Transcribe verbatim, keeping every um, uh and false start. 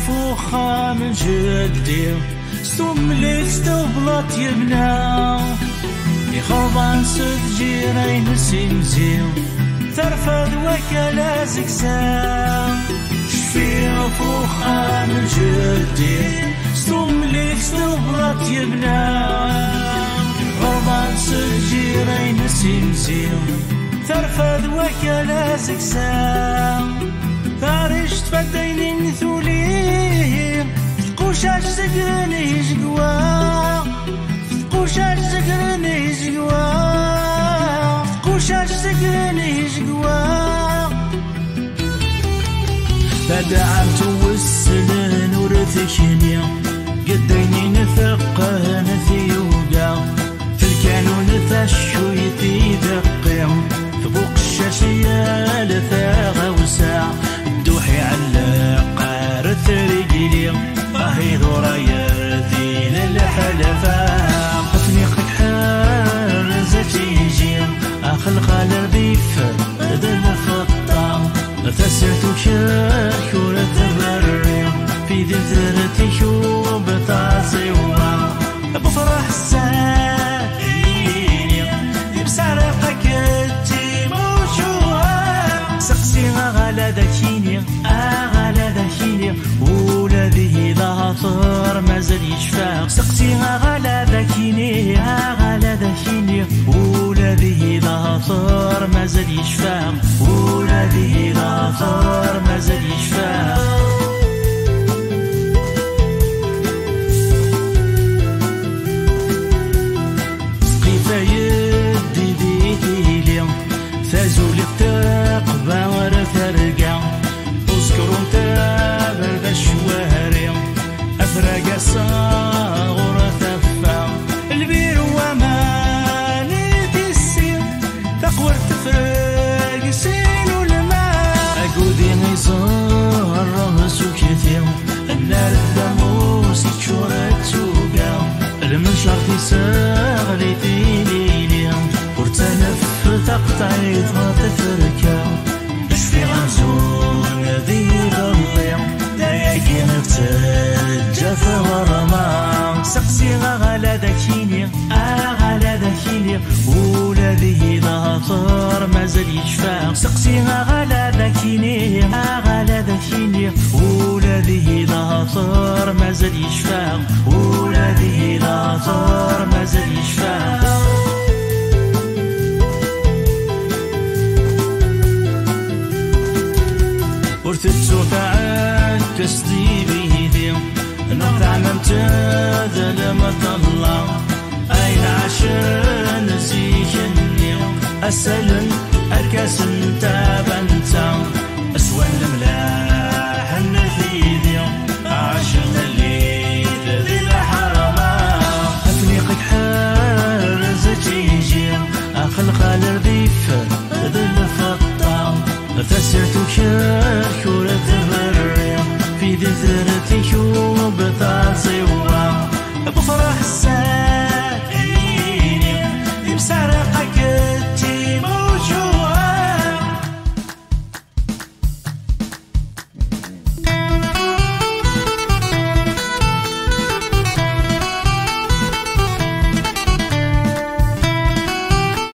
Uxxam n jeddi, s tumlikt tublaṭ yebna, ixerḍan s tǧira-ines imzi, tarfa d wakal azegza. Cfiɣ f uxxam n jeddi, s tumlikt tublaṭ yebna, ixerḍan s tǧira-ines imzi, tarfa d wakal azegza. Tarict fadaynin tuli, tqucac zegren ijegwa, tqucac zegren ijegwa, tqucac zegren ijegwa. Tadɛamt wesslen ur tekni, geddayen teqqen tiyuga, telkanun taccuyt i deqqi, tbuqeccac yal taɣawsa, dduḥ iɛelleq ar trigili, ahi d urayer di lḥalafa, afniq tḥerz tiji, axelqal rdif d lfeṭṭa, tasirt ukerkur tberri, fidil tret ikub taẓiwa, befraḥ sani, di bsaraq akked timucuha, seqsi aɣala d akini, aɣala d akini, ula dihi later mazal yecfa. Seqsi aɣala d akini, aɣala d akini, ula dihi later mazal yecfa, ula dihi later mazal yecfa. Tqifayed di di tili, tazuli teqba ar terga, usekru n taberda ccwari, afrag asaɣur taffa, lbir waman i tissi, taqwert tefreg sin ulma. Agudi iẓerr s ukti, nnar d amus iččur d tuga, lmencert iseɣli tilili, ur ttanef taqeṭɛit ɣer tferka. Cfiɣ amzun d iḍelli, d ayagi i teǧǧa tɣerma. Seqsi aɣala d akini, aɣala d akini, ula dihi later mazal yecfa. Seqsi aɣala d akini, aɣala d akini, ula dihi later mazal yecfa, ula dihi later mazal yecfa. Ur tettuɣ taɛekkazt i bidi, neɣ taɛmamt d lmeṭella, ayen ɛacen zik-nni, asallen, arkasen, tabanta, swan lemlaḥ n tidi, ɛacen tallit di lḥerma. Afniq tḥerz tiji, axelqal rdif d lfeṭṭa, tasirt ukerkur tberri, fidi tret ikub taẓ